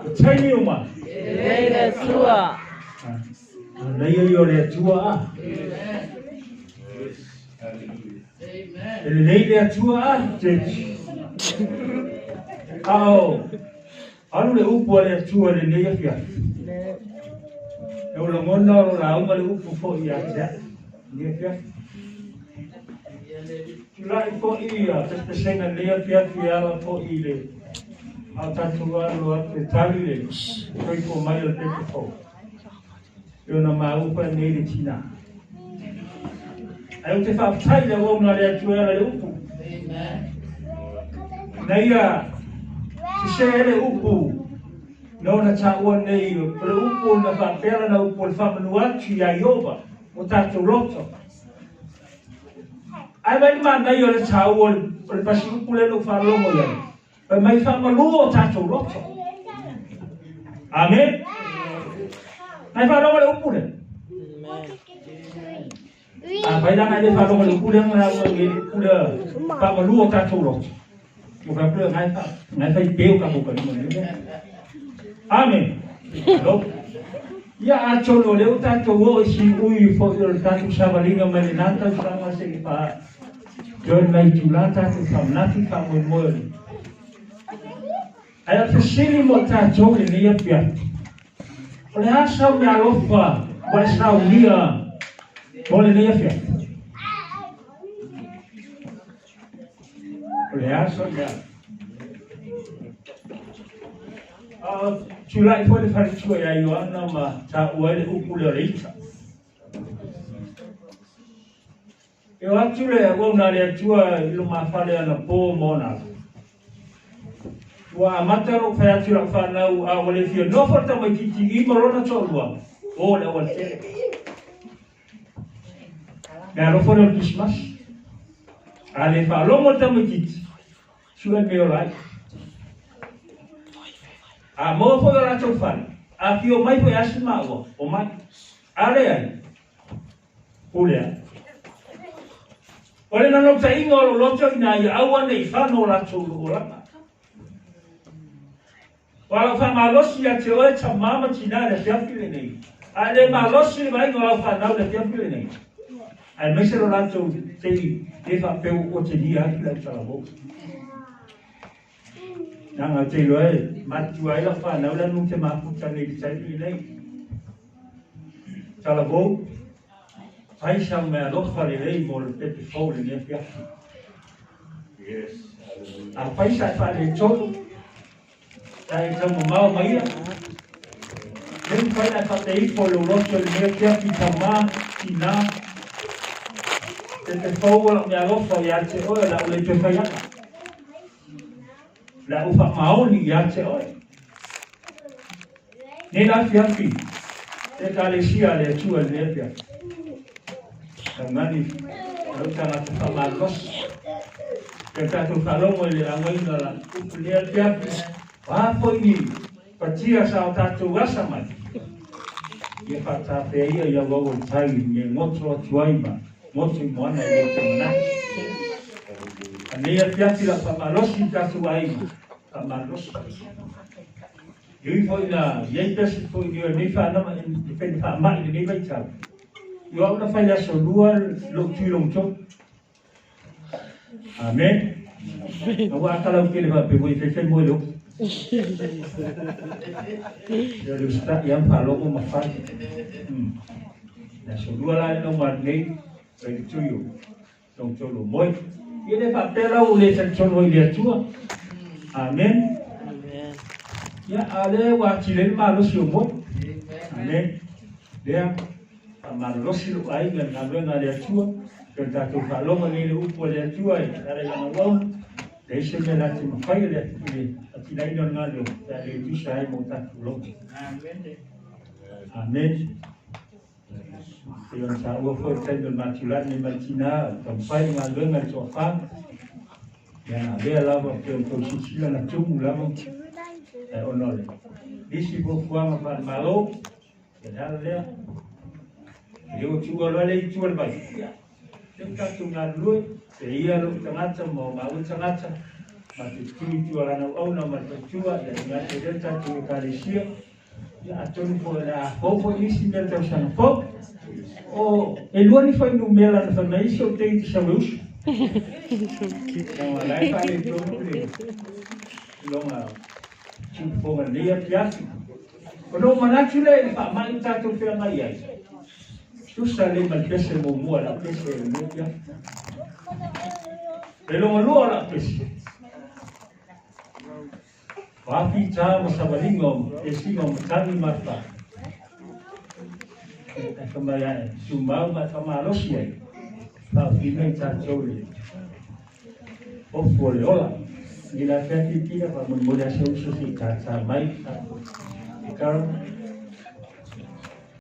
O taimi uma. E lelei le Atua. Manaia ia o le Atua a. E lelei le Atua a, church. A o alu le upu a le Atua i lenei afiafi. E o lagona o lo lauga le upu fo'i ia te a'u lenei afiafi. Tulai fo'i ia pesepesega i lenei afiafi e ala fo'i i le a o tatou alo atu e tali le soifua mai o le pepe fou. E ona maua fo'i nei le tinā. Ae ou te faafetai i le auauna a le Atua e ala i le upu. Ina ia sesē ai le upu na ona taua nei o le upu na faapea lana upu o le faamanu atu iā Ieova o tatou loto. Ae vaai le manaia o le taua o le pasi upu lea na ou faalogo i ai. Fai mai faamalu o tatou loto. Amen. Nai faalogo le upu lea. A vai la nai le faalogo le upu lea na ua le upu lea faamalu o tatou loto. Ua fai atu lea nai fa nai fai peu ka mo ka lima le. Amen. Hello. Ia atonu o lea ua tatou oo i siui fo'i o le tatou savaliga mai lenā tausaga seia toe nai itulā tatou faamanatu le faamoemoe o le. Ae o le fesili mo tatou i lenei afiafi, o le a sau meaalofa ua e saunia mo lenei afiafi? O le a sau meaalofa? A o tulai foi le faletua ia Ioana ma taua ai le upu lea o le ita. E o atu le auauna a le Atua i lumafale anapo ma ona ala. Ua amata lou fai atu i lau fanau a ua le fia nofo le tamaitiiti i ma lona toalua o le aualatele. Meaalofa lea o le Kerisimasi. A le faalogo le tamaitiiti, sue mea ola ai. A maua foi o latou fale, a fia omai foi asi maua, omai. A leai, pule ai. O le nanautaiga o lou loto ina ia aua ne i fano o latou olaga. Ua lau faamalosi ia te oe tamā ma tinā i le afiafi lenei. A e le malosi le vaaiga o lau fanau i le afiafi lenei, aemaise lo latou te i le faapea ua otegia atu le autalavou. Leaga ou te iloa e matutua ai lau fanau le anu te mafuta nei i le taimi lenei. Talavou, fai sau meaalofa lelei mo le pepe fou i lenei afiafi. Afai sa e faaletonu, sa e taumamao ma ia, le mafai ona e faapea ifo i lou loto i lenei afiafi, Tamā, tinā, pepe fou o lau meaalofa ia te oe, o le a ou le toe fai ana. O le a ou faamaoni ia te oe. Nei la afiafi, le Ekalesia a le Atua i lenei afiafi. Taugani, lau tagata faamalolosi. Ia tatou faalogo i le laugaina o la upu i lenei afiafi, o a foi ni fatia sa o tatou asa mai, ia faatafea ia i auau o le tai i mea goto atu ai ma goto i moana e le o te manatu. A nei afiafi lau faamalosi i tatou aiga, faamalosi. E ui foi ina i ai pesi foi i lenei faanama i faiga faamai i lenei vaitau, i o au na fai le aso lua lou tui long tolu. Amen. Na ua akalau tele faapea ua i fefe moe le upu. Ia le usitai lava ma faalogo ma fai. Le aso lua la lena ua alu nei, fai le tui o long tolu o moe. Ia le faapea la ua le talitonu ai i le Atua. Amen. Ia, a o lea ua atili ai le malosi o moe. Amen. Lea, faamalolosi lou aiga i le galuega a le Atua, pei ona tatou faalogo nei i le upu a le Atua e ala i lana auauna, leai se mea la te mafai e le atinaeina o le galuega pe a le tusa ai ma o tatou loto. Amen. Pei ona taua foi le taimi o le matulani nei mai tinā, o le taumafai le galuega i le toafa, ia na avea lava pei ona tou silasila na tumu lava, ae ona o le nisi fuafuaga faale-Malo, ia le ala lea, e le ua tuua loa le itu o le vai, ia, lea ua tatou galulue, e ia lou tagata ma o maua tagata, Ma te tiu tua lana auauna ma le faletua, ia le gata i lea le tatou Ekalesia, ia atonu foi o le a fou foi nisi mea i le tausaga fou. O, e lua ni fuainumera na fai mai ai si ou teine sau e usu. Leaga o la e faaletonu le iloga siufofoga i lenei afiafi. Ona ou manatu lea i le faamai ua tatou feagai ai, tusa lelei ma le pese muamua o lau pese i lenei afiafi. Le lona lua o lau pese, o a fita ma savaliga o pesiga o matagi ma afa, ae fai mai ae tumau ma e faamalosi ai, faaofiina i tatou le ofu o le ola. I la afiafi, Pita, faamolemole lava si ou uso se i tātā mai. Carol.